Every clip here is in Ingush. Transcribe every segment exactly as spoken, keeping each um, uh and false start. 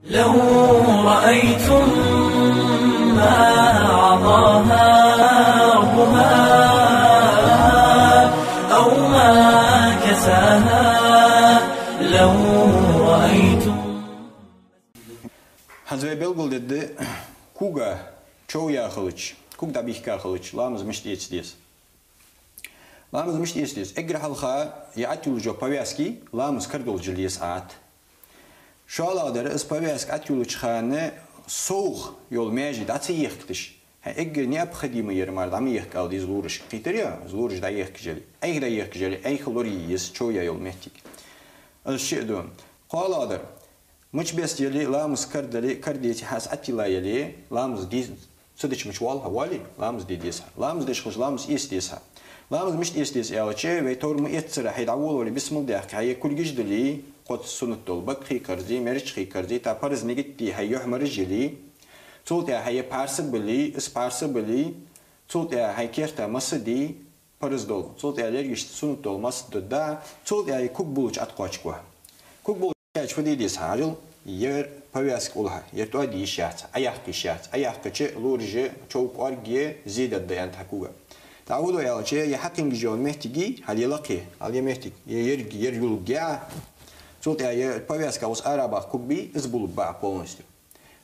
لو رأيتم ما عظاها ربها أو ما كساها لو رأيتم. ХӀанз вай белгалдергда, кога чов яь хилча, ког дӀабийхка хилча, ламаз мишта эца деза. Ламаз мишта эца деза? Эггара хьалха ер Ӏотиллача повязки ламаз кара долаш леса Ӏа. ШоллагӀа дар, из повязка Ӏотиллача хана совгӀа йола маьже дӀа ца ехкадеш. Хьай эггара необходимый яр мара дӀа ма ехка ала деза лорашка. Кхийтарий, из лораш дӀаехкаш яле, Ӏайха дӀаехкаш яле, Ӏайха лорае еза чов яь йола моттиг. Из шиъ да. КхоалагӀа дар, мича беса яле, ламаз кара дале, кара деце хьа из Ӏотилла яле, ламаз де ца дича мича воал хьо, воалий, ламаз де деза хьа. Ламаз деш хилча, ламаз эца деза хьа. Ламаз мишта эца деза аьлча, вай товр ма эццара, хьай дӀаволавале, бисмал даьккхе, хьай кулгаш диле, кхоаца суннат дола бага хьекхарза, мерача хьекхарза, тӀаккха парз нигат де, хьай юхьмараш яле, цул тӀехьа хьай парз биле, из парз биле, цул тӀехьа хьай керта масса де, парз дола, цул тӀехьа лергашта суннат дола масса дергда, цул тӀехьа ког буллача Ӏокхоачаргва. Ког буллача Ӏокхаьчача фу де деза хьа, хьажал, ер повязка улл хьа, ер тӀоа де йиш яц хьа, Ӏояккха йиш яц хьа. Ӏояьккхача лораш чов кӀоарга зе дергда аьннад хьа кога. ТӀаккха фу ду аьлча, ер хьакхингаш йола моттиг, хьал ер лакхе, хьал ер моттиг, ер еррига, ер юлга яь, цул тӀехьа ер повязка ус ара баха ког бий, из булларгба Ӏа полностью.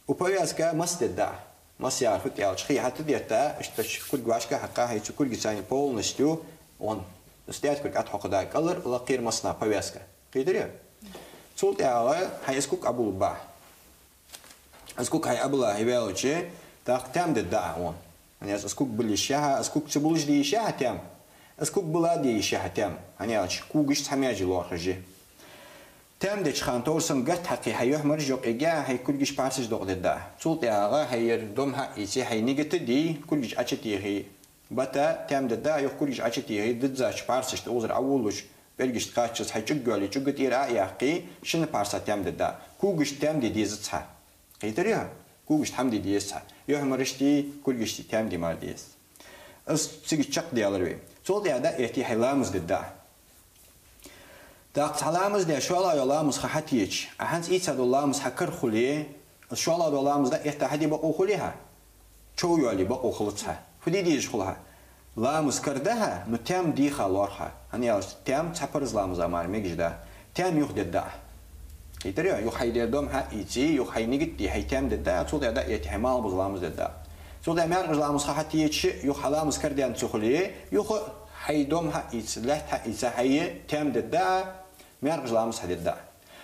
Укх повязка масса дергда Ӏа. Масса яхар фуд аьлча, хий хьатӀадетта, иштта кулг вӀашка хьакха, хьай цу кулгаца полностью он, из тӀехьа кулг Ӏотхьокхаргда кӀалхара, лакхера массанахьа повязка. Кхийтарий? Цул тӀехьагӀа хьай из ког Ӏобулларгба Ӏа. Из ког хьай Ӏобилла хьо ваьлча, тӀаккха таьма дергда Ӏа он. ХӀана аьлча из ког билла йиш я хьа, из ког ца буллаш де йиш я хьа таьма. Из ког билла де йиш я хьа таьма. ХӀана аьлча когаш цхьа маьже лоархӀаш я. Таьма деча хана товр санна гаьт хьакхе, хьай юхьмараш йокъаергья, хьай кулгаш, парзаш докъадергда Ӏа. Цул тӀехьагӀа хьай ер дом хьаийце, хьай нигат де, кулгаш Ӏочутехе, бата таьма дергда Ӏа, юха кулгаш Ӏочутехе, диззача парзашта укхазара Ӏоволалуш, пӀелгашта кхаччалца хьай чӀуг йоале, чӀуга тӀера Ӏо а яьккхе, шин парза таьма дергда Ӏа. Когашта таьма де дезац хьа. Кхийтарий? Когашта хӀама де дезац хьа. Юхьмарашта, кулгашта таьма де мара дезац. Из цига чакхдаьлар вай. Цул тӀехьа дӀаэтте хьай ламаз дергда Ӏа. ТӀаккха цхьа ламаз даь, шоллагӀа йола ламаз ха хьатеча, Ӏа хӀанз ийца дола ламаз хьа кара хуле, из шоллагӀа дола ламаз дӀаэтта хьаде бокъо хулий хьа? Чов йоале бокъо хилац хьа. Фу де дезаш хул хьа? Ламаз кара да хьа, но таьма деха лоархӀ хьа. ХӀана аьлча таьма цхьа парз ламаза мара мегаш да. Таьма юха дергда Ӏа. Кхийтарий? Юха хьай ер дом хьаийце, юха хьай нигат де, хьай таьма дергда Ӏа, цул тӀехьа дӀаэтте хьай маьркӀажа ламаз дергда Ӏа. Цул тӀехьа маьркӀажа ламаз ха хьатеча, юха хьа ламаз кара даьнна ца хуле, юха хьай дом хьаийца, лаьтта хьаийца, хьай таьма дергда Ӏа, маьркӀажа ламаз хьадергда Ӏа.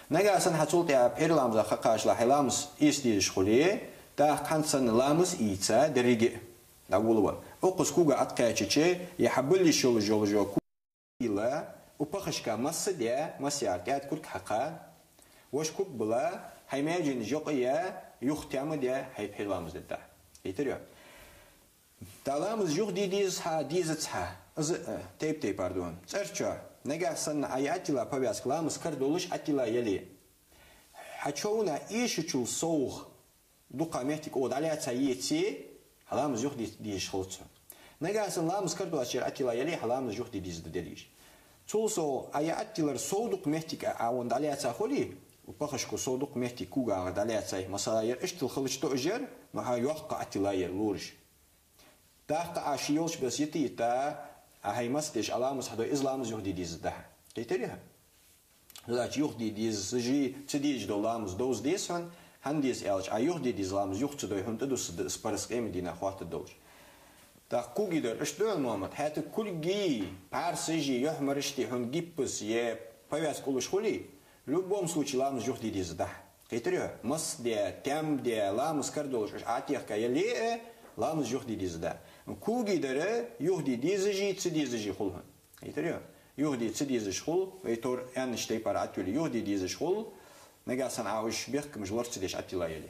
Нагахьа санна хьа цул тӀехьа пхьера ламаза ха кхаччалца хьай ламаз эца дезаш хуле, тӀаккха хӀанз санна ламаз ийца деррига а дӀаволавала. Укхаза кога Ӏокхаьчача, е хьа билла йиш йолаш йола ког йилла, укх пахашка масса даь, масса яхар тӀехьа кулг хьакха, вож ког билла, хьай маьженаш йокъаяь, юха таьма даь, хьай пхьера ламаз дергда Ӏа. Кхийтарий? ТӀаккха ламаз юха де дезац хьа, дезац хьа. Из, э, тайп-тайпара да. ЦӀерчоа, нагахьа санна Ӏа ер Ӏотилла повязка ламаз кара долаш Ӏотилла яле, хьа човна эшачул совгӀа дукха моттиг укхаза дӀалаьца еце, хьа ламаз юха де дезаш хилац хьона. Нагахьа санна ламаз кара доацаш ер Ӏотилла яле, хьа ламаз юха де дезаш да деррига а. Цул совгӀа Ӏа ер Ӏотиллар сов дукха моттиг Ӏа, Ӏа укхаза дӀалаьца хуле, укх пахашка сов дукха моттиг когагӀа дӀалаьцай, масала, ер иштта хилча тоъаш яр, но хьа йоккха Ӏотилла яр лораш. ТӀаккха Ӏа ше йолча беса йита-йита, Ӏа хьай масса деш Ӏа ламаз хьадой, из ламаз юха де дезаш да хьа. Кхийтарий хьа? Цудухьа юха де дезаш, ца дезаш дола ламаз довза деза хьона, хӀана деза аьлча, Ӏа юха де деза ламаз юха ца дой, хьона тӀадусаргда из парз къематдийнахьа хоаттаргдолаш. ТӀаккха когадар, иштта да хьона, Мухьаммад, хьатӀа кулгий, парзаши, юхьмарашти, хьона гипс е повязка уллаш хуле, в любом случае ламаз юха де дезаш да хьа. Кхийтарий хьа? Масса даь, таьма даь, ламаз кара долаш уж Ӏотехка яле а, ламаз юха де дезаш да. Когадар юха де дезаши, ца дезаши хул хьона. Кхийтарий хьа? Юха де ца дезаш хул, вай товр аьннача тайпара Ӏотилле, юха де дезаш хул, нагахьа санна Ӏа уж бехкамаш лор ца деш Ӏотилла яле.